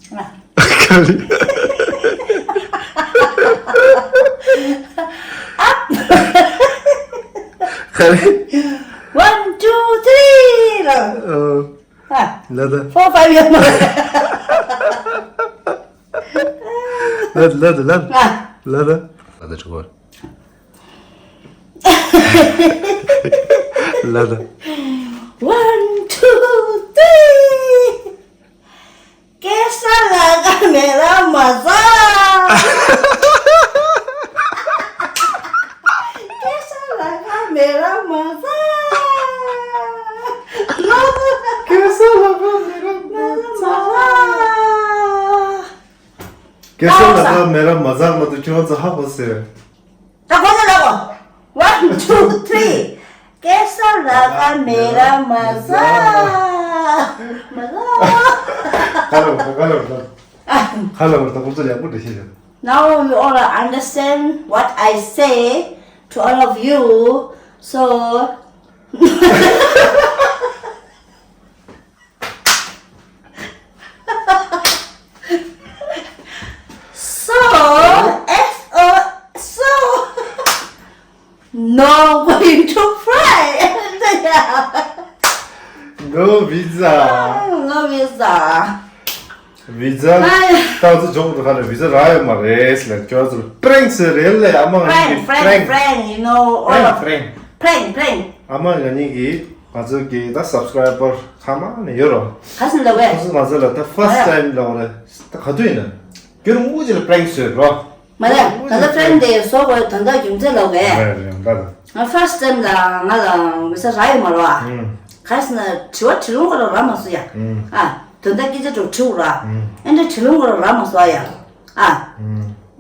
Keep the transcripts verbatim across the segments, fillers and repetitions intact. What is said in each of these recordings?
ག་རེ། ག་རེ། One, two, three ལ། ཨ། ལ་ད། Four, five ཡོད་མ་རེད། ལ་ད་ལ་ད་ལ་ད། ཨ། ལ་ད། ལ་ད་ཆུ་བར། ལ་ད། One, two, three. ཀེ་སར་ལ་ཀ་མེ་ར་མ་ཟ། ཀེ་སར་ལ་ཀ་མེ་ར་མ་ཟ། ཀེ་སར་ལ་ཀ་མེ་ར་མ་ཟ། ཀེ་སར་ལ་ཀ་མེ་ར་མ་ཟ་མ་ཏུ་ཁྱོད་ཚོ་ཧ་གོ་ཟེར། ད་གོ་ན་ལ་གོ། One, two, three. ཀེ་སར་ལ་ཀ་མེ་ར་མ་ཟ། མ་ཟ། ག་ལ་བར་ག་ལ་བར་ག་ལ་བར་ད་ཁོ་ཚོ་ཡག་པོ་འདྲ་ཤེས་ཤག Now you all understand what I say to all of you. So, so, F O, so, no going to fry. No visa. No visa. Visa. ཨ། ད་ཚོ་འཇོག་ཏུ་ཁ་ལ་visa རག་ཡོད་མ་རེད་ལ་ཁྱོད་ཚོ་prank ཟེར་རེད་ལ་ཨ་མ་ང་གཉིས་prank, prank, prank, you know, all prank, of prank, prank, prank. ཨ་མ་ང་གཉིས་ཀྱིས་ང་ཚོ་གི་ད་subscriber ཚང་མ་ནས་ཡོད་རོ། ག་སུ་ལ་བས། ཁོ་ཚོ་ང་ཚོ་ལ་ད་first time ལ་བ་རེད། ད་ག་དུས་ཡིན་ན་རྒྱུན་དངོས་ཅིག་ལ་prank ཟེར་རོ། མ་རེད། ད་ལྟ་friend དེ་བཟོ་དགོས་ད་ལྟ་རྒྱུ་མཚན་ལབ་གས། རེད་རེད་ད་ད། ང་first time ལ་ང་ལ་visa རག་ཡོད་མ་རེད་བ། ཨུམ། ག་རེ་ཟེར་ན་དྲི་བ་དྲི་ལུང་ཁོ་རང་རག་མ་སོང་ཡ། ཨུམ། ཨ། དོན་དག་སྐད་ཆ་དྲི་དྲི་བ་ར། ཨུམ། ཨེ་འདྲ་དྲི་ལུང་ཁོ་རང་རག་མ་སོང་ཡ། ཨ།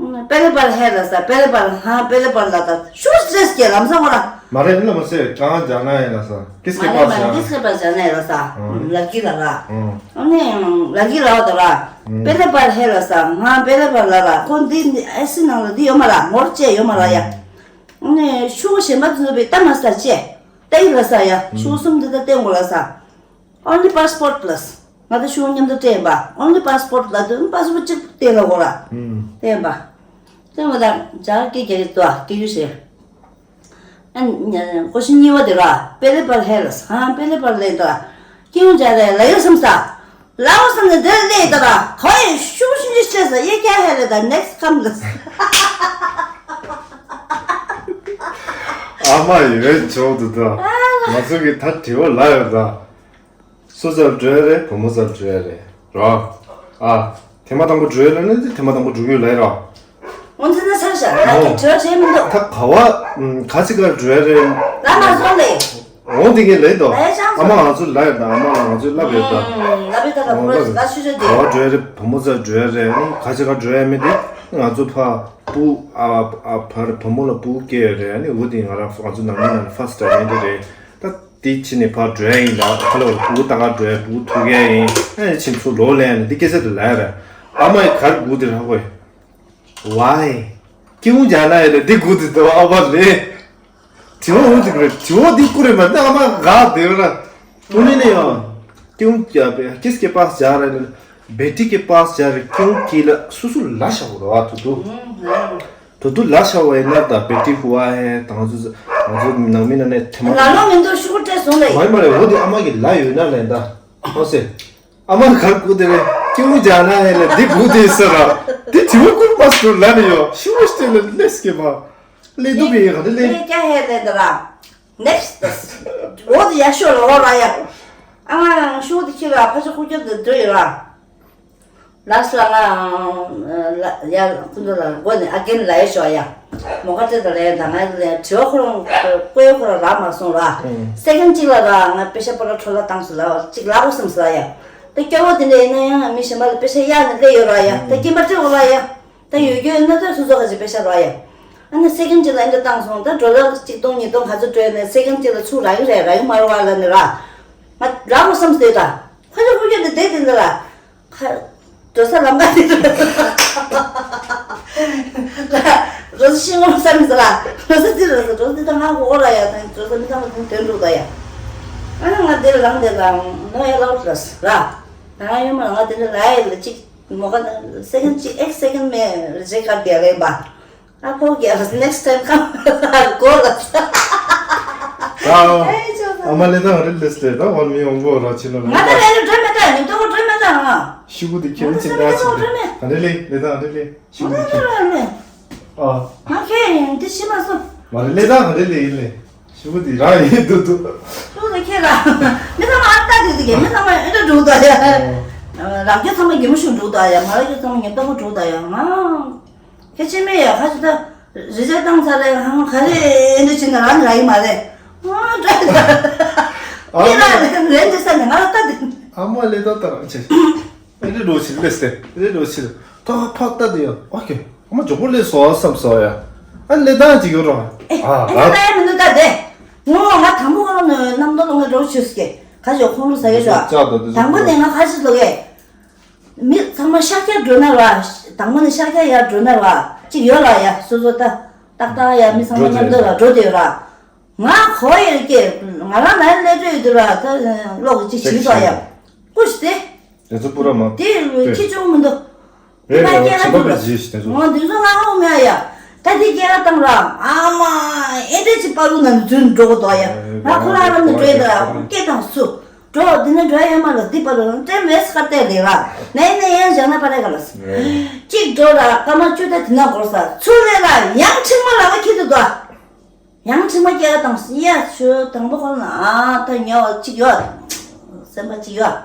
ཨུམ། पहली बार है ལ་ས། पहली बार हाँ पहली बार ལ་ད་ཤུགས་stress སྐྱེ་ལམ་སང་ཁོ་ར། མ་རེད་ཨེ་ལ་མ་ཟེར། कहाँ जाना है ལ་ས། किसके पास जाना है? किसके पास जाना है ལ་ས། ཨུམ། लड़की ལ་ར། ཨུམ། ཨ་ནི་लड़की ལ་བ་ད་ར། पहली बार है ལ་ས། ང་पहली बार ལ་ར། ཁོ་འདི་ཨེ་སི་ནང་ལ་འདི་ཡོད་མ་ར། ངོར་བཅས་ཡོད་མ་ར་ཡ། ཨ་ནི་ཤུ་གུ་གཞན་པ་ཚོ་བའི་ལྟ་མ་ས་བཅས་ལྟ་ཡི་ལ་ས་ཡ། ཤུ་གུ་གསུམ་འདི་ལྟ་བསྟན་དགོས་ལ་ས། Only passport ལ་ས། ང་ད་ཤུ་གུ་མཉམ་དུ་སྤྲད་ཡིན་པ། Only passport ལ་དུ་passport གཅིག་བསྟན་ལ་དགོས་ར། བསྟན་པ། བསྟན་པ་ད་ཇར་སྐད་རྒྱག་གི་འདུག་ཨ། སྐད་ཡུ་ཤེས། ཨ་ནི་ཀོ་ཤིན་གཉིས་པ་དེ་ར། पहली बार है ལ་ས། हाँ पहली बार ལས་ད། क्यों जा रहे ལ་ཡོད་བསམ་ས། ལ་ཡོད་བསམ་ནས་དེར་ལས་ད་ར། ཁོ་ཡི་ཤུགས་ཤུགས་ཤུགས་བྱས་ས། ये क्या है ལས་ད། Next come ལ་ས། ཨ་མ་ཡི་རེད་ཆོག་ཏུ་ད། ང་ཚོ་གི་ད་དྲི་བ་ལ་ཡོད་ད། སུ་ཚར་འགྲོ་ཡ་རེད། བུ་མོ་ཚར་འགྲོ་ཡ་རེད་རོ། ཨ། ཐེངས་མ་དང་པོ་འགྲོ་ཡ་རེད་ན་ཐེངས་མ་དང་པོ་འགྲོ་གི་ཡོད་ལ་ཡ་རོ། འོ་འདི་ན་ཚར་ཤག་ང་ཨོ། གི་བྲོས་བྱེད་མི་འདུག་ད་ག་བ་ཨམ། ག་ཅི་གར་འགྲོ་ཡ་རེད། ལ་མ་སོང་ལེ། འོ་འདི་གས་ལེ་དོ། ལ་ཡ་ཅང་ཨ་མ་ང་ཚོ་ལ་ཡ་ད་ཨ་མ་ལ་ང་ཚོ་ལབ་ཡོད་ད། ལ་བི་ད་ད་འོ་བོ་ལ་ལ་ཤུ་ཤུ་དེ། ག་བ་འགྲོ་ཡ་རེད། བུ་མོ་ཚར་འགྲོ་ཡ་རེད། ཨ་ནི་ག་ཅི་གར་འགྲོ་ཡ་མེད་དེ། ང་ཚོ་ཕ་བུ་ཨ་ཨ་ཕར་བུ་མོ་ལ་བུ་སྐྱེས་ཡོད་རེད། ཨ་ནི་འོ་དེ་ང་རང་ང་ཚོ་ནང་མི་ནང་first time ཡིན་དེ་རེད་ད། དེ་ཕྱི་ནས་ཕར་འགྲོ་ཡ་ཡིན་ད། ཁ་ལོ་བུ་ད་ག་འགྲོ་ཡ་བུ་ཐུག་ཡ་ཡིན། ཨ་ནི་ཕྱིན་ཚུར་ལོག་ལེན་ཡ་ནི་འདི་སྐད་ཆ་དེ་ལ་ཡ་རེད། ཨ་མ་ཡི་གར་སྒུག་དེ་ར་ཧོ། Why? क्यों जाना है ལ་འདི་སྒུག་དེ་ད་ཨ་མ་ལེ། དྲི་བ་འོ་འདི་རེད། དྲི་བ་འདི་ཀུ་རེ་མ་ད་ཨ་མ་ག་དེ་ར། उन्होंने क्यों क्या किसके पास जा रहे हैं? बेटी के पास जा रहे क्यों कि ལ་སུ་སུ་ལ་ཤ་བོ་ར་ཐུ་ཐུ། ད་དུ་ལ་ཤ་བ་ཡིན་ན་ད་བེ་ཏི་ཧུ་ཨ་ཧེ་ད་ང་ཚོ་ང་ཚོ་ནང་མི་ན་ནས་ཐེ་མ། ལ་ལོ་མི་འདུག་ཤུ་གུ་སྤྲད་སོང་ལེ། མ་ཡིན་མ་རེད། འོ་དེ་ཨ་མ་གི་ལ་ཡོད་ན་ལེ་ད། ཨོ་སེ། ཨ་མ་གར་སྐུ་དེ་རེད། ཀྱེ་ཧུ་ཇ་ན་ཧེ་ལེ་འདི་སྐུ་དེ་ས་ར། དེ་དེ་བོ་ཀུར་པ་སྐུ་ལ་ནི་ཡོ་ཤུ་གུ་སྤྲད་ལེ་ལེ་སྐྱེ་མ། ལེ་དུ་གི་ཡིན་ག་དེ་ལེ། ལེ་ཀྱ་ཧེ་ལེ་ད་ར། Next. འོ་དེ་ཡ་ཤོ་ལོ་ར་ཡ། ཨ་མ་ཤུ་གུ་དེ་ཁྱེད་ལ་ཕ་ཤ་ཁུ་ཀྱ་དེ་དོ་ཡོད་ར། ལགས་སོ་ང་། ཡ་ཁོང་ཚོ་ལ་མགོ་ནས་ཨ་རྒན་ལ་ཡ་ཞོ་ཡ། མོ་ཁ་ཏྲེ་ད་ལ་ཡ་ད་ང་ལ་ཡ་དྲི་བ་ཁོ་རང་བཀོད་ཁོ་རང་རག་མ་སོང་ར། སེ་ཀེན་གཅིག་ལ་ར་ང་པེ་ཤ་པོ་ར་འཕྲོ་ལ་བཏང་སོང་ལ་གཅིག་ལ་གོ་སམ་སོང་ཡ། ད་སྐྱོ་བོ་དེ་འདྲ་ཡིན་ན་ཡང་མི་གཞན་པ་ལ་པེ་ཤ་གཡར་ནས་སླེབས་ཡོད་ར་ཡ། ད་རྐྱེན་པ་སྤྲད་འོ་ལ་ཡ། ད་ཡོད་རྒྱུ་ཡིན་ན་ད་སོ་སོ་ག་ཅིག་པེ་ཤ་ར་ཡ། ཨ་ནི་སེ་ཀེན་གཅིག་ལ་ཨེ་འདྲ་བཏང་སོང་། ད་ཌོ་ལར་གཅིག་སྟོང་ཉིས་སྟོང་ག་ཚོད་སྤྲད་ནས་སེ་ཀེན་གཅིག་ལ་ཚུར་རག་གི་རེད་རག་གི་མ་རེད་བ་ལ་ནི་ར། ང་རག་གོ་སམ་སྟེ་ད། ཁོ་ཚོ་ཁོ་ཚོ་འདི་བསྡད་དེ་འདི་ལ། ཁ། འགྲོ་ས་ལམ་ཁ་དེ་འགྲོ་ས། ལ། རོ་སི་ཤིང་ངོ་ས་མི་ས་ལ། རོ་སི་དེ་རོ་སི་འགྲོ་སི་ད་ང་གོ་ར་ཡ་ད་འགྲོ་ས་མི་ད་ང་དེ་འགྲོ་ད་ཡ། ཨ་ན་ང་དེ་ལ་ལང་དེ་ལ་ནོ་ཡ་ལའོ་ལ་ས་ར། ད་ང་ཡོད་མ་ལ་ང་དེ་འདྲ་ལ་ཡ་ལ་ཅིག་ མོ་ག་ན་སེ་ཀན་ཌི་ཅི་ཨེག་སེ་ཀན་མེ་རི་ཇེག་ཀར་དེ་རེད་པ། ཨ་ཕོ་གི་ཨ་ནེགསི་ཊའིམ་ཁམ་གོ་ལ། ཨ་མ་ལེ་ད་རི་ལེས་ལེ་ད་ཝར་མི་ཡོང་གོ་ར་ཆི་ལ་ང་ད་ལེ་ལེ་འགྲོ་མེད་ད་ཉིན་ཏོ་གོ་འགྲོ་མེད་ད་ང་། ཤི་གུ་དེ་ཁྱེད་ང་ད་ཅི་ད་ལེ་ཆི་ལ་འགྲོ་མེད། ཨ་ནེ་ལེ་ལེ་ད་ཨ་ནེ་ལེ་ཤི་གུ་དེ་ང་ད་ཁྱེད་ལེ་ལེ། ཨ། ང་ཁྱེད་ཡིན་འདི་ཤི་མ་སོང་། མ་རེད་ལེ་ད་མ་རེད་ལེ་ཡིན་ལེ། ཤི་བོ་དེ་རང་ཡིན་འདུག་འདུག་ཤི་བོ་དེ་ཁྱེད་རང་། མི་ཚང་མ་ཨ་ལྟ་དེ་དེ་གས་མི་ཚང་མ་ཨེ་འདྲ་འགྲོ་ད་ཡ། ཨོ། རང་རྒྱུ་ཚང་མ་གད་མོ་ཤུགས་འགྲོ་ད་ཡ། མ་ར་རྒྱུ་ཚང་མ་ཉེན་རྟོག་པོ་འགྲོ་ད་ཡ། ང་ཁྱེད་ཆི་མེད་ཡ་ཁ་ཅིག་ད་རི་ཇེག་བཏང་ཚར་རེད། ཧང་ག་རེ་ཨེ་འདྲ་བྱེད་ན་རང་རང་ཡིན་མ་རེད། ཨ་འདྲ་ད། ཨ་ཁྱེད་རང་རེད་འདྲ་ས་ནས་ང་ལ་ལྟ་དེ། ཨ་མ་ལེ་ད་ད་རང་ཆེ། ཨེ་རེ་རོ་ཕྱིར་ལེས་ཏེ་རེ་རོ་ཕྱིར་ཐོག་ཕག་ལྟ་དེ་ཡང་ཨོ་ཀེ་ཨ་མ་མགྱོགས་པོ་ལེས་སོ་བསམ་སོ་ཡ། ཨ་ལེ་ད་ཅིག་ཡོད་རོ། ཨེ་ཨ་ཨེ་ད་ཡ་མི་འདུག་ད་དེ། ངོ་ང་དང་པོ་ཁོ་རང་ནས་རྣམ་རྟོག་ལོ་ངས་འགྲོ་ཆུ་སྐེ་ཁ་ཞོག་ཁོང་ལོ་ཟ་གེ་ཤོག་ལྕགས་དང་དེ་ཚོ་དང་པོ་ནས་ང་ཁ་ཤི་ལོ་གེ་མི་ཚང་མ་ཤར་ཁྱེར་འགྲོ་ན་ར། དང་པོ་ནས་ཤར་ཁྱེར་ཡར་འགྲོ་ན་ར་ཅིག་ཡོད་ལ་ཡ། སོ་སོ་ད་ཏག་ཏག་ཡ་མི་ཚང་མ་མཉམ་དུ་ལ་འགྲོ་དེ་ཡོད་ར། ང་གོ་ཡེར་སྐྱེ། ང་རང་ལ་ལས་སྤྲོད་ཡོད་དུས་ལ་ད་ལོག་ཅིག་བྱིས་ཏོ་ཡ། ཀུ་ཤི་དེ། དེ་ཚོ་པུ་ར་མ་དེ་ཁྱི་ཆུང་མི་འདུག་རེད་དེ་རེད། ཕ་སྐྱེ་བ་ཆེན་པོ་དུ་ལ་བརྗེས་ཤི་དེ་ཚོ། ང་དུས་ཚོད་ང་ཧ་གོ་མེད་ཡ། ད་དེ་སྐྱེ་བ་བཏང་ར་ཨ་མ་ཨེ་འདྲ་ཅིག་པ་རུ་ན་འཛུལ་འགྲོ་གི་འདུག་ཡ། ང་ཁོ་རང་རང་ནི་འགྲོ་ཡི་འདུག་ར་སྐྱེ་དང་སུ། འགྲོ་འདི་ནས་འགྲོ་ཡ་མ་ལ་འདི་པ་རུ་ན་ཏྲེ་མེ་སི་ཁ་བལྟས་ལེ་ར། ནས་ནས་ཡང་བཞག་ན་པ་རེ་ག་ལ་སི། གཅིག་འགྲོ་ར་སྐར་མ་བཅུ་ད་དེ་ན་འགོར་ས་ཚུར་ལེ་ར་ཡང་ཁྲིག་མ་ལ་བ་ཁྱི་དུ་དོ། ཡང་ཁྲིག་མ་སྐྱེ་བ་དང་ཡ་ཆུ་དང་པོ་ཁོ་ན་ཨ་ད་ཉོ་གཅིག་ཡོད། སེམས་པ་གཅིག་ཡོད།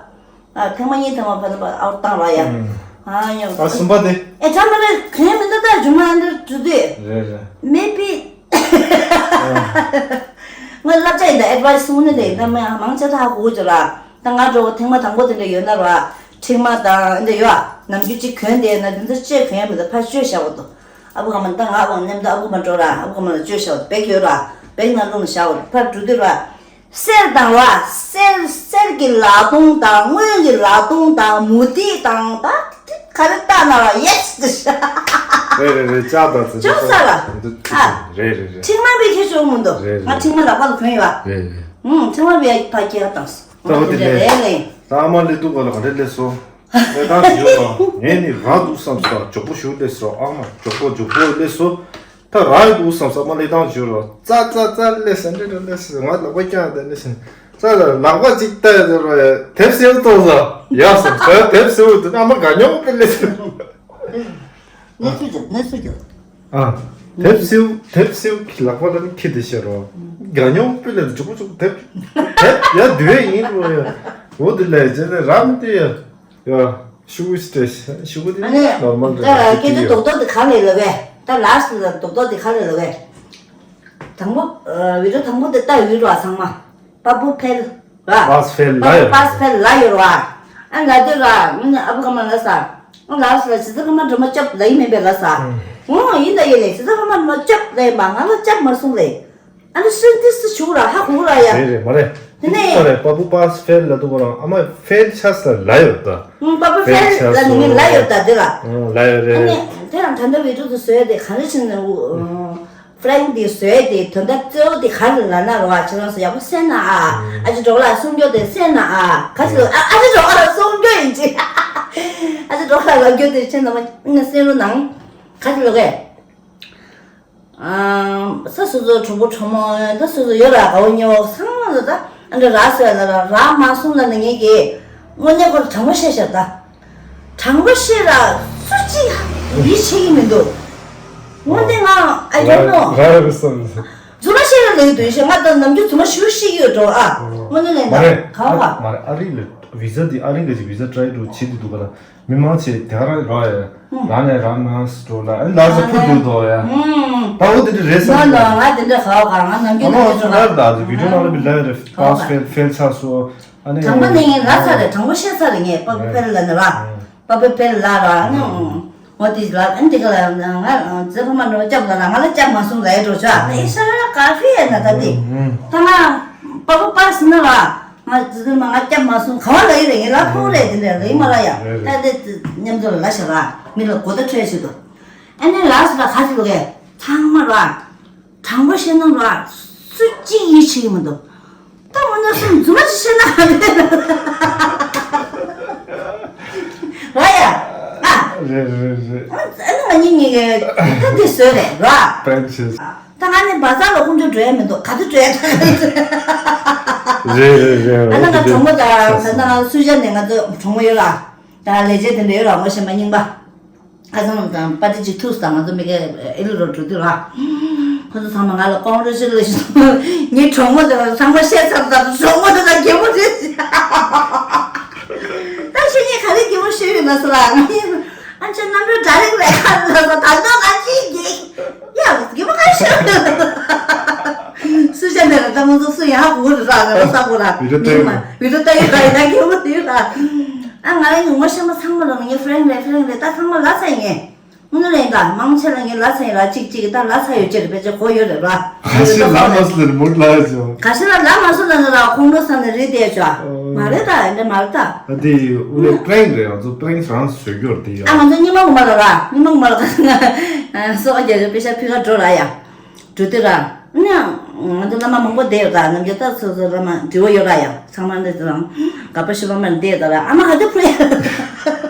ཨ་ཐེངས་མ་གཉིས་ཐེངས་མ་ཕ་ལ་པ་ཨའུ་བཏང་ར་ཡ། ཨ་ཉོ། ཨ་གསུམ་པ་དེ། ཨེ་ཁྲ་མ་རེད་གན་མི་འདུག་ད་ཇུ་མ་འདི་ཇུ་དེ། རེད་རེད། མེ་པི། ང་བསླབ་བྱ་ཡིན་ད་ཨེ་ཌི་ཝའི་སི་གསུང་ནི་དེ་ད་མ་མང་ཆེ་ད་ཧ་གོ་གི་ཇུ་ར། ད་ང་འགྲོ་ཐེངས་མ་དང་པོ་དེ་འདྲ་ཡོད་ན་ར། ཁྲིག་མ་དང་འདི་ཡོད་ནམ་རྒྱུན་གཅིག་གོན་དེ་ན་དེ་ཚོ་ཅེས་གོན་མི་འདུག་ཕར་བཅོས་བཞག་པ་འདུག་ཨ་བུ་ག་མ་ད་ང་བང་ནེམ་ད་ཨ་བུ་མ་འགྲོ་ར་ཨ་བུ་ག་མ་ལ་བཅོས་བཞག་པ་འདུག་བེག་ཡོད་ར་བེག་ན་རླུང་བཞག་པ་འདུག་ཕར་འགྲོ་དུས་ར་གསེར་དང་ར་གསེར་གསེར་གྱི་ལག་སྟོང་དང་དངུལ་གྱི་ལག་སྟོང་དང་མུ་ཏིག་དང་ད་ག་རེ་ལྟ་ན་ར་ཡེ་སི་དེ་ཤ། རེད་རེད་རེད་ལྕགས་དང་ཙི་ཅོ་ས་ར་ཨ་རེད་རེད་རེད། ཁྲིག་མ་བེག་ཁྱེར་ཤོག་མི་འདུག་རེད་རེད། ང་ཁྲིག་མ་ལག་པ་ལ་གོན་ཡོད་བ། རེད་རེད། ཨུང་ཁྲིག་མ་བེག་ཕ་སྐྱེ་བ་དང་། ད་འོ་དེ་ལས་རེད་ལེ། ད་ཨ་མ་ལེ་དུ་ག་ལ་ག་རེ་ལེ་སོ། ལེ་ད་ཞུ་རོ། ངས་ནི་ར་འདུག་བསམ་སོ་མགྱོགས་པོ་ཞུ་ལེ་སོ་ཨ་མ་མགྱོགས་པོ་མགྱོགས་པོ་ལེ་སོ། ད་ར་འདུག་བསམ་སོ་ཨ་མ་ལེ་ད་ཞུ་རོ། ཙ་ཙ་ཙ་ལེ་སོ་འདྲེ་འདྲེ་ལེ་སོ་ང་ལ་བ་ཀྱང་དེ་ལེ་སོ། ཙ་ལ་ལག་པ་གཅིག་ལྟ་ཡ་དེ་རོ་ཡ་དེབ་སེའུ་གཏོང་སོ་ཡ་སོ་ད་དེབ་སེའུ་དེ་ཨ་མ་ག་ཉོག་པེ་ལེ་སོ། གནས་ཚུལ་ཞུ་གནས་ཚུལ་ཞུ། ཨ། དེབ་སེའུ་དེབ་སེའུ་གི་ལག་པ་ལ་ནི་ཁྱི་དེ་ཤེས་རོ། ག་ཉོག་པེ་ལེ་སོ་མགྱོགས་པོ་མགྱོགས་པོ་དེབ་དེབ་ཡ་དུས་ཡིན་རོ་ཡ། འོ་དེ་ལས་རྗེས་ནས་རམ་དེ་ཡ། ཡ། ཤུ་ཤི་ཏྲེ་ཤུ་གུ་དེ་ཨ་ནི་ནོར་མལ་ད་རེད་ད་སྐད་ཆ་ཡོད། རྡོག་རྡོག་དེ་ག་ལས་ལབ་པས། ད་ལ་སི་ལ་རྡོག་རྡོག་དེ་ག་ལས་ལབ་པས། དང་པོ་ཨ་བི་ཌིའོ་དང་པོ་དེ་ལྟ་ཡོད་རོ་ཚང་མ། པ་པུ་ཕེལ་ར། པཱས་ཕེལ་ལ་ཡོད། པཱས་ཕེལ་ལ་ཡོད་རོ། ཨ་ལ་དེ་ར་ཨ་ནི་ཨ་བུ་ག་མ་ལ་ས། ཨ་ལ་སི་ལ་ཇི་ཙི་ག་མ་འདྲ་མ་ཅབ་ལ་ཡིན་མིན་པས་ལ་ས། ཨོ་ཡིན་ད་ཡིན་ལེ་ཇི་ཙི་ག་མ་འདྲ་མ་ཅབ་ལ་ཡིན་པ་ང་ལ་ཅབ་མ་སོང་ལེ། ཨ་ནི་སུན་ཏིས་སུ་ཆུ་ར་ཧ་གོ་ར་ཡ། རེད་རེད་མ་རེད། དེ་ནས་ཁོ་རེད་པ་པུ་པཱས་ཕེལ་ལ་དུ་གོ་རང་ཨ་མ་ཕེལ་ཆ་ས་ལ་ཡོད་ད། ཨུམ་པ་པུ་ཕེལ་ལ་ནི་ངས་ལ་ཡོད་ད་དེ་ལ། ཨུམ་ལ་ཡོད་རེད། ཨ་ནི་དེ་རང་ད་ལྟ་བི་ཌིའོ་དུ་བཟོས་ཏེ་ག་རེ་བྱས་ནས་ཨུ་ཕ་རེང་དེ་བཟོས་ཏེ་དོན་དག་གཙོ་བོ་དེ་ག་རེ་ལ་ན་རོ་ཨ་ཁྱེད་རང་ཚོ་ཡག་པོ་གསན་ན་ཨ། ཨ་ཅེ་འགྲོ་ལ་གསུང་རྒྱུ་དེ་གསན་ན་ཨ་ག་ཅི་ཨ་ཨ་ཅེ་འགྲོ་ལ་གསུང་རྒྱུ་ཡིན་ཅི། ཨ་ཅེ་འགྲོ་ལ་ལབ་རྒྱུ་དེ་ཁྱེད་རྣམ་པ་ཨ་ནི་གསན་རོགས་གནང་། ག་ཅི་ལོ་གས། ཨ་ས་སོ་སོ་གྲོགས་པོ་གྲོགས་མོ་ད་སོ་སོ་ཡོད་ར་གའོ་ཉེ་བོ་ཚང་མ་ལ་ད་ཨ་འདྲ་ར་སོ་ཡ་ལ་ར་ར་མ་སོང་ལ་ནི་ངེད་ཀྱིས་དངོས་གནས་ཁོ་ལ་དྲང་པོ་བཤད་ཤག་ད། དྲང་པོ་བཤད་ར་སུ་གཅིག་ཡིད་ཆེས་ཀྱི་མི་འདུག་དངོས་གནས་ང་I don't know། ར་ར་བསམ། རྫུན་མ་བཤད་ར་ལས་འདུག་ཤེས་ང་ད་ནམ་རྒྱུན་རྫུན་མ་ཞུ་ཤེས་ཀྱི་ཡོད་འགྲོ་ཨ། དངོས་གནས་ལས་ད་མ་རེད། ག་བ། མ་རེད་ཨ་རི་ལ་བི་ཟ་འདི་ཨ་རི་ག་ཅིག་བི་ཟ་ཊ་རའི་འགྲོ་བྱེད་དུ་འདུག་ག་ལ། མི་མང་ཆེ་དེ་ག་རང་རོ་ཡ། ཨུམ། རང་ནས་རང་མ་སི་འགྲོ་ལ་ཨ་ལ་ས་ཕུ་འགྲོ་དོ་ཡ། ཨུམ། ད་འོ་དེ་འདྲ་རེད་ང་ལ་ང་དེ་འདྲ་ག་བ་ག་ང་ནམ་རྒྱུན་ཨ་མ་ནམ་རྒྱུན་ཚོ་ལ་ད་དེ་བི་ཌིའོ་ནང་ལ་བི་ལ་རེ་པཱས་ཕེལ་ཕེལ་ཆགས་སོ། ཨ་ནི་དྲང་པོ་ནས་ངས་ལབ་ཚར་རེད། དྲང་པོ་བཤད་ཚར་རེད། ངས་པ་པུ་ཕེལ་ལ་ནི་ར། པ་པུ་ཕེལ་ལ་ར་ཨ་ནི་འོ་དེ་ལ་ཨ་ནི་དེ་ག་ལ་ང་ཛེ་ཕ་མ་འགྲོ་སྐྱབས་ལ་ང་ལ་སྐྱབས་མ་སོང་ལ་ཡ་འགྲོ་ཆོག་ཨ་ཨེ་ཤ་ར་ཀ་ཧྥི་ཡ་ན་ད་དེ་ད་ང་པ་པུ་པཱས་ནི་ར། ང་ཙི་ཙི་མ་ང་སྐྱབས་མ་སོང་ག་བ་ལ་ཡི་རེད། ངས་ལ་ཕུག་རེད་དེ་འདྲ་ལ་ཡི་མ་ལ་ཡ། རེད་རེད། ད་དེ་མཉམ་དུ་ལ་ལ་ཤ་ར་མི་ལ་གོ་ད་ཁྲོད་ཆེད་དུ། ཨ་ནི་ལ་སི་ལ་ག་ཚི་ལུག་གས་ཚང་མ་ར་དྲང་པོ་བཤད་ན་ར་སུ་གཅིག་ཡིད་ཆེས་ཀྱི་མི་འདུག་ད་འོ་ན་སུ་རྫུན་མ་ཅིག་བཤད་ན་ར་ཡ། ཨ་ རེད་རེད་རེད། ཨ་ནི་ང་གཉིས་གཉིས་ཀའི་ད་འདི་བཟོས་རེད་ར། པྲན་ཆེ། ད་ང་ནི་བ་ཛར་ལ་ཁོང་ཚོ་འགྲོ་ཡ་མི་འདུག་ག་ཚོད་འགྲོ་ཡ་ད། རེད་རེད་རེད། ཨ་ནི་ང་གྲོགས་མོ་དང་ད་ལྟ་ང་སུ་ཇ་ནས་ང་ཚོ་གྲོགས་མོ་ཡོད་ར། ད་ལས་བྱེད་དེ་འདྲ་ཡོད་ར། ངོ་ཤེས་པ་རྙིང་པ། ཁ་སང་དང་པར་ཏི་གཅིག་ཐུག་སོང་། ང་ཚོ་མི་ཀའི་ཨེ་ལི་རོ་འགྲོ་དུས་ར། ཁོ་ཚོ་ཚང་མ་ང་ལ་ཀོང་གྲུ་ཅུ་ལེ་ཤན། ངའི་གྲོགས་མོ་དེ་ཚང་མ་བཤད་ཚར་ཙང་གྲོགས་མོ་དེ་དང་གད་མོ་རེད། ད་ཤེས་ཉེས་ག་རེ་གད་མོ་ཤོར་ཡོད་ན་ཟེར་ལ། ང་ཡིན། ཨ་ཅེ་རྣམ་གྲོལ་ཌའི་རེག་ལས་ཁ་ལ་ཟ་ད་ལོ་ང་ཅི་གི་ཡ་གད་མོ་ག་ཤོར། སུ་ཤ་ནས་ལ་ད་ང་ཚོ་སུ་ཡང་གོ་རེད་ཟ་ང་ལ་ས་གོ་ལ། བི་ཌིའོ་ལྟ་ཡོད། བི་ཌིའོ་ལྟ་ཡོད་ད་ཡ་གད་མོ་ཡོད་ད། ཨ་ང་ལ་ངོ་ཤེས་མ་ཚང་མ་ལ་ངའི་ཧྥི་རེན་ཌི་རེད། ཧྥི་རེན་ཌི་རེད། ད་ཚང་མ་ལ་ཚ་ཡིན་ངས། དངོས་གནས་ལ་ཡིན་ད། མང་ཆེ་ལ་ངའི་ལ་ཚ་ཡིན་ལ་གཅིག་གཅིག་ད་ལ་ཚ་ཡོད་ཅེས་རེད། ཕལ་ཆེར་གོ་ཡོད་རེད་ར། ག་ཤེད་ལ་མ་སོ་ལ་མུར་ལ་ཡོད་ཅོ། ག་ཤེད་ལ་ལ་མ་སོ་ལ་ནི་ར་ཁོང་ཁྲོ་ས་ནས་རེད་བསྡད་ཅོ། མ་རེད་ད། ཡིན་འདྲ་མ་རེད་ད། ད་དེ་ཡི་དབུ་ནས་པྲེང་རེད། ང་ཚོ་པྲེང་རང་བཟོས་རྒྱུར་དེ་ཡ། ཨ་ང་ཚོ་ཉི་མ་ངོ་མ་ར་ར། ཉི་མ་ངོ་མ་ར་ག་ང་སོ་ག་རྒྱ་རྒྱ་པེ་ཤ་ཕི་ག་འགྲོ་ར་ཡ། འགྲོ་དུས་ར། ཨ་ནི་ང་ཚོ་བླ་མ་མང་པོ་བསྡད་ཡོད་ད། ནམ་རྒྱུན་ད་སོ་སོ་བླ་མ་འདྲི་བོ་ཡོད་ར་ཡ། ཚང་མ་འདི་ཚོ་རང་དགའ་པོ་ཤི་བ་མ་བསྡད་ད་ར། ཨ་མ་ག་དུས་ཕུ་ཡ།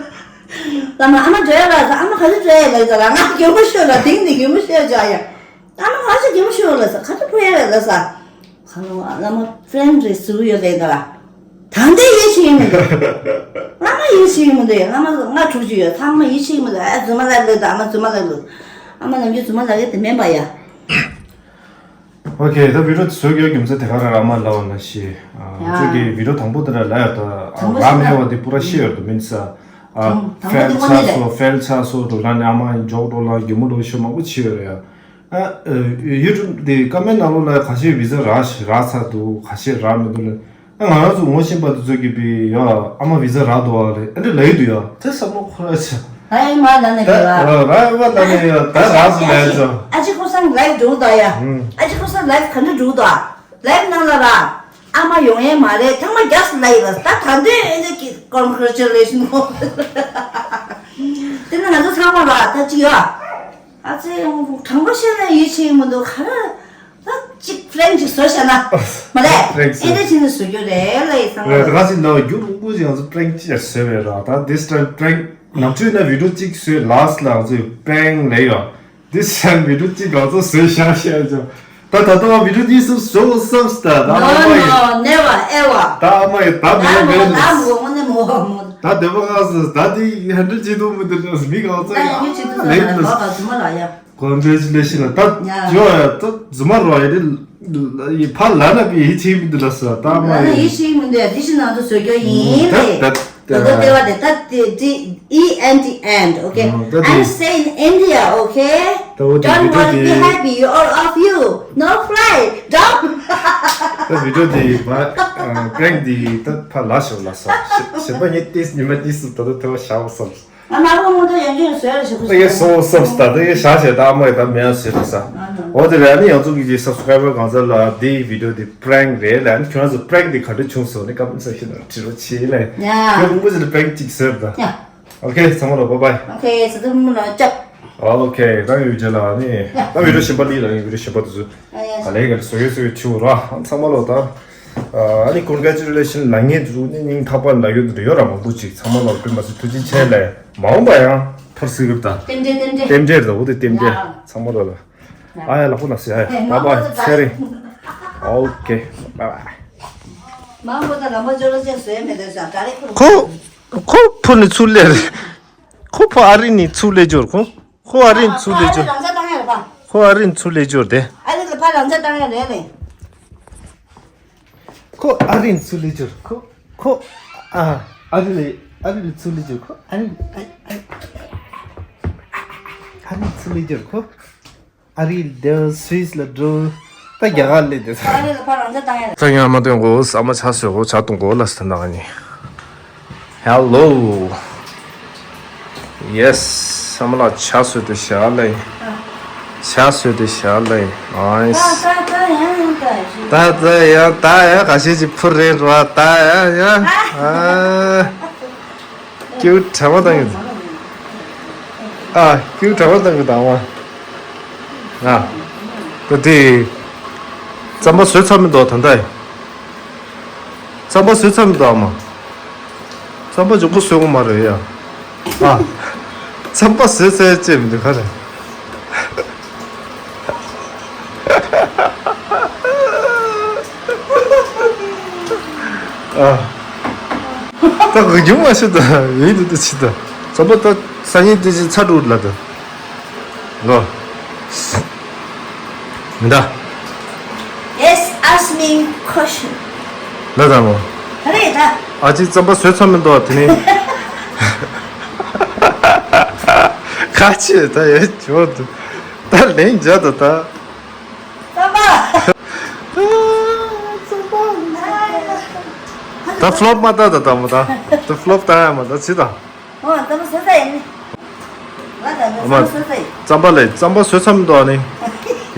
བླ་མ་ཨ་མ་འགྲོ་ཡ་ལ་ཟ། ཨ་མ་ག་ཚོད་འགྲོ་ཡ་ལ་ཟ་ལ། ང་གད་མོ་ཤོར་ལ་དེང་ནས་གད་མོ་ཤོར་བྱ་ཡ། ཨ་མ་ག་ཚོད་གད་མོ་ཤོར་ལ་ཟ། ག་ཚོད་ཕོ་ཡ་ལ་ཟ། ཁ་ལོ་བླ་མ་ཧྥི་རེན་ཌི་རེད་ཟེར་གི་ཡོད་ལས་ད་ལ། ད་འདི་ཡིད་ཆེས་ཡིན་མི་འདུག་བླ་མ་ཡིད་ཆེས་ཡིན་མི་འདུག་ཡ། བླ་མ་ལྔ་དྲུག་ཅུ་ཡོད། ཚང་མ་ཡིད་ཆེས་ཡིན་མི་འདུག་ཨ་རྫུན་མ་ལབ་ལོས་ད། ཨ་མ་རྫུན་མ་ལབ་ལོས། ཨ་མ་ནམ་རྒྱུན་རྫུན་མ་ལབ་ཡ་དེ་མིན་པ་ཡ། ཨོ་ཁེ། ད་བི་ཌིའོ་བཟོ་རྒྱུའི་རྒྱུ་མཚན་དེ་ག་རང་རང་མ་ལབ་པ་ན་ཤེས། ཨ་ང་ཚོ་གི་བི་ཌིའོ་དང་པོ་དེ་ལ་ལབ་ཡ་ད་ར་མེད་པ་དེ་པུ་ར་ཤེས་ཡོད་དུ་མིན་ས། ཨ་ཕེལ་ཆགས་སོ་ཕེལ་ཆགས་སོ་འགྲོ་ལ་ནི་ཨ་མ་ཡིན་འཇོག་འགྲོ་ལ་རྒྱུ་མོ་འགྲོ་ཤོ་མང་པོ་ཆེ་ཡོད་རེད་ཡ། ཨ་ཡུ་ཊུབ་དེ་ཀ་མེན་ནང་ལོགས་ལ་ཁ་ཤས་བི་ཟ་རག་རག་ཚར་འདུག་ཁ་ཤས་རག་མི་འདུག་ལ། ཨ་ང་རང་ཚོ་ངོ་ཤེས་པ་དེ་ཚོ་གིས་པི་ཡ་ཨ་མ་བི་ཟ་རག་འདུག་ཨ་ལེ་ཨ་འདྲ་ལབ་ཡི་འདུག་ཡ། དེ་བསམ་བློ་འཁོར་ཡ་ཆེ། ཨ་ཡེ་མ་ལ་ནས་ད་གི་ལ། ར་ར་བ་ལ་ནས་ཡ་ད་རག་སོང་ལབ་ཚོ། ཨ་ཅེ་ཁོ་སང་ལའིབ་འགྲོ་འདུག་ཡ། ཨ་ཅེ་ཁོ་སང་ལའིབ་ག་འདྲ་འགྲོ་འདུག་ལའིབ་ནང་ལ་ར་ཨ་མ་ཡོང་ཡས་མ་རེད། ཐང་མ་རྒྱག་སོང་ལབ་ཡི་ལ། ད་ད་འདོད་ཨེ་འདྲ་གི་ཀོང་གྷ་རེ་ཅུ་ལེ་ཤན་ཧོ། དེ་ནི་ང་ཚོ་ཚང་མ་ལ་ད་ཅི་ཡོད། ཨ་ཙི་དྲང་པོ་བཤད་ན་ཡིད་ཆེས་མི་འདུག་ག་རེ། ད་ཅིག་པྲེང་ཅིག་བཟོ་བྱས་ན་མ་རེད། པྲེང་ཅིག་ཨེ་འདྲ་བྱས་ནས་བཟོ་རྒྱུ་རེད་ལ་ཡི་ཚང་མ་ལ། ད་ག་ཅིག་ན་རྒྱུ་རིང་པོ་ཞིག་ང་ཚོ་པྲེང་ཅིག་བཟོས་པས་ར། ད་this time པྲེང་ནམ་རྒྱུན་ན་བི་ཌིའོ་གཅིག་བཟོས་ལ་སི་ཊི་ལ་ང་ཚོས་པྲེང་ལབ་ཡོད། This time བི་ཌིའོ་གཅིག་ང་ཚོ་བཟོས་བཞག་བཤད་ཅོ། ད་ད་ལྟ་བ་བི་ཌིའོ་གཉིས་གསུམ་བཟོ་བསམ་སི་ད་ད་ཨ་མ་ཡིན། No, no, never ever. ད་ཨ་མ་ཡིན་ད་མེད་མེད་ད་མོ་ད་མོ་ནི་མོ་མོ། ད་དེ་བ་ང་ཚོ་ད་དེ་ཧན་ཌལ་བྱེད་ཐུབ་མི་འདུག་ལ་མི་གང་ཚོ་ད་ཡང་ཡང་ཅི་ཐུབ་ལེགས་ལ་ལ་བ་བ་ཟུ་མ་ལ་ཡ། Congratulation ད་ཡ། ཡོ་ཡ་ད་ཛུ་མ་རོ་ཡ་དེ་ཕ་ལ་ན་པི་ཡི་ཆེ་མི་འདུག་ལ་ས་ད་མ་ལ་ན་ཡི་ཡི་ཆེ་མི་འདུག་ཡ། དེ་ཤི་ན་ཚོ་བཟོ་རྒྱུ་ཡིན་ད་ལེ། ད་ད་ད་ད་ལྟ་ལྟེ་བ་དེ་ད་དེ་དེ་E N D end, okay? ད་དེ་I'm staying in India, okay? ད་འོ་དེ་Don't worry, be happy, you, all of you. No fly, don't. ད་བི་ཌིའོ་དེ་བ་པྲེང་དེ་ད་ཕ་ལ་ཤོ་ལ་ས་ཞེ་པ་ཉེ་ཏིས་ཉི་མ་ཏིས་ད་ད་ཐེ་བ་ཤ་བ་སམ། ང་མ་རུང་མོ་ད་ཡང་ཅིག་བཟོས་ལ་ཞིག་ད་ཡེ་སོ་སོ་ད་ད་ཡེ་ཤ་ཤེ་ད་མོ་ཡེ་ད་མེ་ཡ་ཟེར་ད་ས། འོ་དེ་རེད། ཨ་ནི་ཡང་ཚུགས་ཀྱི་སབ་སི་ཁི་རའི་བར་གང་ཚ་ལ་དེའི་བི་ཌིའོ་དེ་པྲེང་རེད་ལ། ཨ་ནི་ཁྱོད་རང་ཚོ་པྲེང་དེ་ག་འདྲ་བྱུང་སོང་ནི་ཀམ་མེན་སེག་ཤན་ལ་བྲིས་རོགས་བྱེད་ལ། ཡ། ཁྱོད་རིང་པོ་ཞིག་ལ་པྲེང་གཅིག་ཟེར་ད། ཡ། ཨོ་ཁེ་ཚང་མ་ལ་བྷའི་བྷའི། ཨོ་ཁེ་ཚང་མ་ལ་ཅབ། ཨོ་ཁེ་ད་ཡོད་རྒྱུ་ལ་ནི་ད་བི་ཌིའོ་གཞན་པ་ལི་ལ་ཡིན། བི་ཌིའོ་གཞན་པ་དེ་ཚོ་ཨ་ལེ་ག་ལ་བཟོ་ཡོད་བཟོ་ཡོད་ཆུ་ར་ཚང་མ་ལོ་ད། ཨ་ནི་ཀོང་གྷ་ཅུ་ལེ་ཤན་ལ་ངེད་ཚོ་ནི་སྙིང་ཐག་པ་ལ་ཡོད་འདི་ཡོད་ར་མང་པོ་ཅིག་ཚང་མ་ལོ་དཔེ་མ་སྲིད་ཐུགས་རྗེ་ཆེ་ལེ། མ་འོངས་པ་ཡང་ཕར་སི་གིར་ད་རྟེན་འབྲེལ་རྟེན་འབྲེལ་རྟེན་འབྲེལ་ད་འོ་དེ་རྟེན་འབྲེལ་ཡ། ཚང་མ་ལོ་ལ་ཨ་ཡ་ལ་ཧུ་ལ་སི་ཡ་ཡ་བྷའི་བྷའི་ཚེ་རིང་། ཨོ་ཁེ་བྷའི་བྷའི། མང་པོ་ད་ལམ་པ་ཇོ་ལོ་ཅན་བཟོས་མེད་དེ་ས་ག་རེ་ཁུར། ཁོ་ཁོ་ཕུ་ནི་ཚུར་ལེར། ཁོ་ཕུ་ཨ་རི་ནི་ཚུར་ལེ་འབྱོར་ཁོ། ཁོ་ཨ་རིན་ཚུར་ལས་འབྱོར། ཁོ་ཨ་རིན་ཚུར་ལས་འབྱོར་ཏེ། ཨ་རི་ལ་ཕར་རང་ཅག་བཏང་ཡ་རེད་ལེ། ཁོ་ཨ་རིན་ཚུར་ལས་འབྱོར་ཁོ། ཁོ་ཨ་ཨ་རི་ལ་ཨ་རི་ལ་ཚུར་ལས་འབྱོར་ཁོ། ཨ་རི་ཨ་ཨ་ཨ་རི་ཚུར་ལས་འབྱོར་ཁོ། ཨ་རི་ལ་སྡོད། སུད་སི་ལ་འགྲོ། ད་རྒྱ་གར་ལ་སྡོད། ཨ་རི་ལ་ཕར་རང་ཅག་བཏང་ཡ་རེད། ད་ཡང་མ་སྟོན་གོ་ཨ་མ་ཆ་སོས་གོ་ཆ་གཏོང་གོ་ལ་སྟོན་ད་ནི། Hello. Yes. ཨ་མ་ལགས་ཆ་སོས་ཏེ་བཞག་ལེ། ཆ་སོས་ཏེ་བཞག་ལེ། Nice. ད་ད་ཡང་ད་ཡང་ད་ཡང་ད་ཡང་ད་ཡང་ད་ཡང་ད་ཡང་ཁ་ཤས་ཅིག་ཕུར་རེད་རོ། ད་ཡང་ཡང་ཨ་ཀྱུ་གྲ་བ་དང་གི་ཨ་ཀྱུ་གྲ་བ་དང་གི་དང་བ་ཨ་ད་དེ་རྩམ་པ་བཟོས་ཚར་མི་འདུག་ད་ལྟ་རྩམ་པ་བཟོས་ཚར་མི་འདུག་ཨ་མ། རྩམ་པ་མགྱོགས་པོ་བཟོས་གོ་མ་རེད་ཡ། ཨ། རྩམ་པ་བཟོས་ཚར་ཅེས་མི་འདུག་ག་རེ། ཨ། ད་ག་རྒྱུ་མ་ཤི་ད་ཡིན་དུ་དུ་ཆི་ད། རྩམ་པ་ད་སང་ཉིན་དེ་ཅི་ཚ་འགྲོ་ལ་ད། ལོ། མི་ད། Yes, ask me question. ལ་ད་མོ། ག་རེ་ད། ཨ་ཅི་རྩམ་པ་བཟོས་ཚར་མི་འདུག་དེ་ནི། ཁ་ཆེ་ད་ཡ་ཇོ་དུ། ད་ལན་འཇག་ད་ད། རྩམ་པ། ད་ཕློབ་མ་ད་ད་ད་མོ་ད། ད་ཕློབ་ད་ཡ་མ་ད་ཅི་ད། ཨོ་རྩམ་པ་བཟོས་ཚར་ཡིན་ནི། ང་ད་ཨ་མ། རྩམ་པ་བཟོས་ཚར་ཡིན། རྩམ་པ་ལས་རྩམ་པ་བཟོས་ཚར་མི་འདུག་ཨ་ནི།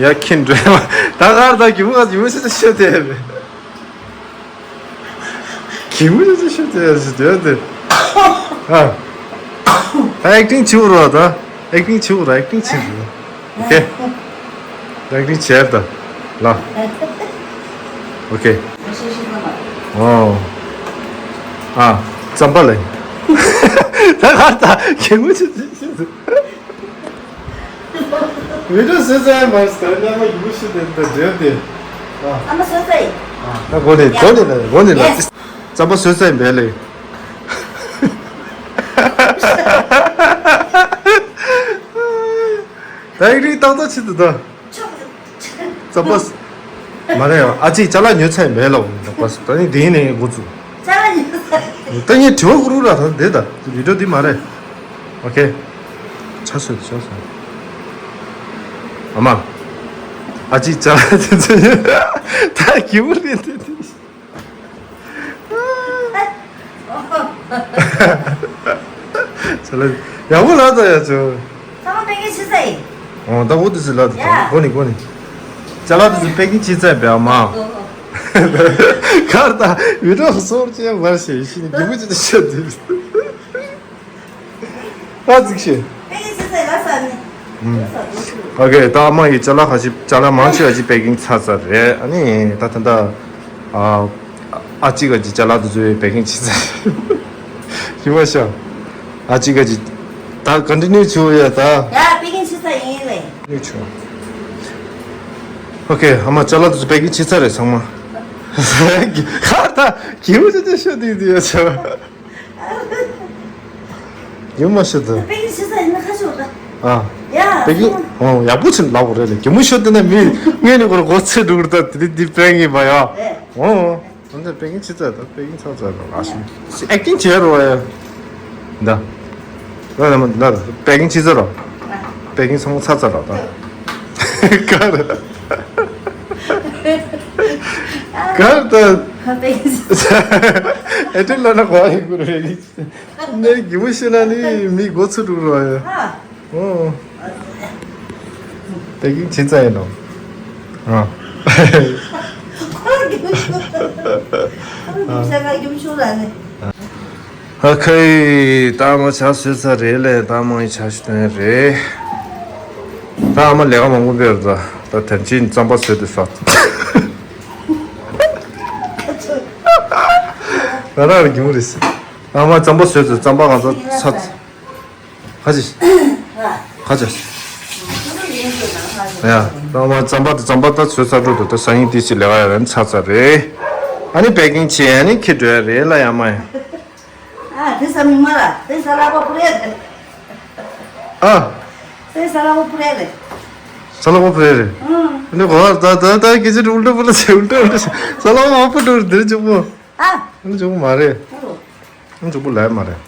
ཡ་ཁྱིན་འགྲོ་ཡ་མ། ད་གར་ད་གི་མོ་ག་གི་མོ་ཞིག་ཤོད་དེ་ཡ་མེད། གི་མོ་ཞིག་ཤོད་དེ་ཡ་ཞིག་དེ་ཡ་དེ། ཨ། ད་ཨེག་ཊིང་བྱེད་འོ་ར་ད། ཨེག་ཊིང་བྱེད་འོ་ར། ཨེག་ཊིང་བྱེད་འོ་ར། ཨོ་ཁེ། ཨེག་ཊིང་བྱེད་ད། ལ། ཨོ་ཁེ། ཨོ། ཨ། རྩམ་པ་ལས། ད་ག་ད་གད་མོ་ཆེ་ཆེ་ཆེ། བི་ཌིའོ་བཟོས་ཚར་མ་ཟེར་ནས་མ་ཡུ་གུ་ཤི་དེ་འདྲ་འདྲ་དེ། ཨ། ཨ་མ་བཟོས་ཚར་ཡིན། ཨ། གོ་ནས་གོ་ནས་གོ་ནས་ལ། རྩམ་པ་བཟོས་ཚར་ཡིན་པས་ལས། ད་ཡིག་རིགས་ཏག་ཏག་ཆེད་དུ་ད། རྩམ་པ། མ་རེད་ཨ་ཅེ་ཅ་ལག་ཉོས་ཚར་མེད་ལ་འོང་ད་པ་ད་ནི་དེ་ནས་འགོ་བཙུགས། ཅ་ལག་ཉོས་ཚར། ད་ངས་དྲི་བ་བསྐུར་ར་ད་འདི་ད་བི་ཌིའོ་འདི་མ་རེད། ཨོ་ཁེ། ཆ་སོད་ཆ་སོད། ཨ་མ། ཨ་ཅེ་ཅ་ལག་དེ་ཚོ་ཉོས་ད་གི་བུ་རེད་དེ་དེ། ཆ་ལ་ཡག་པོ་ལ་ད་ཡ་ཚོ། ཚང་མ་པེ་ཀིང་བྱེད་ས་ཡིན། ཨོ་ད་འོ་དུ་ཟི་ལ་ད་ཡ། གོ་ནི་གོ་ནི། ཅ་ལག་དུ་ཟི་པེ་ཀིང་བྱེད་ས་ཡིན་པས་ཨ་མ། ཨོ་ཨོ། གར་ད་བི་ཌིའོ་སོར་ཅེ་མར་ཤེས་ཤི་ནི་རྒྱུ་མི་ཅི་ད་ཤེས་དུས། ཨ་ཙིག་ཤེས། པེ་ཀིང་བྱེད་ས་ཡིན་ལ་ས་ནི། ཨོ་ཁེ། ད་ཨ་མ་ཡི་ཅ་ལག་ཁ་ཅིག་ཅ་ལག་མང་ཆེ་བ་ཅིག་པེ་ཀིང་ཚར་ཚར་རེད། ཨ་ནི་ད་ད་ད། ཨ་ཨ་ཅི་ག་ཅི་ཅ་ལག་དུ་ཟོས་པེ་ཀིང་བྱེད་ཚར། ཞི་བ་ཤ། ཨ་ཅི་ག་ཅི། ད་ཀོན་ཊི་ནིའུ་བྱོས་ཡ་ད། ཡ་པེ་ཀིང་བྱེད་ཚར་ཡིན་ལེ། ནིའུ་བྱོས། ཨོ་ཁེ། ཨ་མ་ཅ་ལག་དུ་ཟོས་པེ་ཀིང་བྱེད་ཚར་རེད་ཚང་མ། ཁ་ད་གི་བུ་ཅི་ཅི་ཤོད་དེ་དེ་ཡ་ཆ། ཡུམ་མ་ཤི་ད། པེ་ཀིང་བྱེད་ས་ཡིན་ན་ཁ་ཤོག་ད། ཨ། ཡ། པེ་ཀིང་། ཨོ་ཡག་པོ་ཆེན་ལབ་རེད་ལེ། གད་མོ་ཤོར་དེ་ན་མི་ངས་ནི་ཁོར་གོ་ཚེ་འགྲུག་ད་དེ་དེ་པེ་ཀིང་མ་ཡ། ཨོ། ཨོ་འདི་པེ་ཀིང་ཆི་ཚ་ད་པེ་ཀིང་ཚ་ཚ་ར་ཨ་ཤི། ཨེག་ཊིང་བྱེད་རོ་ཡ། ད། ད་ད་ད་པེ་ཀིང་ཆི་ཚ་རོ། པེ་ཀིང་ཚང་མ་ཚ་ཚ་རོ་ད། ག་རེ། ག་རེ་ད། ཨེ་ཏི་ལ་ན་གོ་ཨེ་གུ་རེ། ནས་གི་མོ་ཤི་ན་ནི་མི་གོ་ཚུ་འགྲོ་རོ་ཡ། ཨོ། དེ་གི་ཅི་ཙ་ཡིན་ནོ། ཨ། ཁོ་རྒྱུ་ཤུ། ཁོ་རྒྱུ་ཤ་ཁ་རྒྱུ་ཤུ་ལ་ནི། ཨ་ཁེ། ད་མོ་ཆ་སོད་ས་རེད་ལེ། ད་མོ་ཡི་ཆ་ཤི་དོན་རེད། ད་ཨ་མ་ལས་ཀ་མང་པོ་བེར་ད། ད་དེམ་ཅིན་རྩམ་པ་སོད་དུ་ཤོག་ང་རང་རྒྱུ་རེད། ཨ་མ་རྩམ་པ་སོད་དུ་རྩམ་པ་ང་ཚོ་ཚ། ཁ་ཅིག་ཁ་ཅིག་ཡ། རང་མ་རྩམ་པ་དང་རྩམ་པ་ད་ཚོད་ཚ་འགྲོ་འདུག་ད་སང་ཉིན་དེ་ཅི་ལས་ཀ་ཡ་རན་ཚ་ཚ་རེད། ཨ་ནི་པེ་ཀིང་བྱས་ཨ་ནི་ཁྱི་འགྲོ་ཡ་རེད་ལ་ཡ་མ་ཡ། ཨ་དེ་ས་མི་མ་ལ་དེ་ས་ལ་པ་པུ་རེད། ཨ། དེ་ས་ལ་པ་པུ་རེད་རེད། ས་ལ་པ་པུ་རེད་རེད། ཨ་ནི་གོ་ད་ད་ད་ཀི་ཅི་ཨུལ་ཏ་པུ་ལ་ཚེ་ཨུལ་ཏ་ཨུལ་ཏ་ས་ལ་པ་པུ་འགྲོ་རེད་འདིར་ཅུག་པོ། ཨ་ནི་ཅུག་པོ་མ་རེད། ཨ་ནི་ཅུག་པོ་ལ་ཡ་མ་རེད།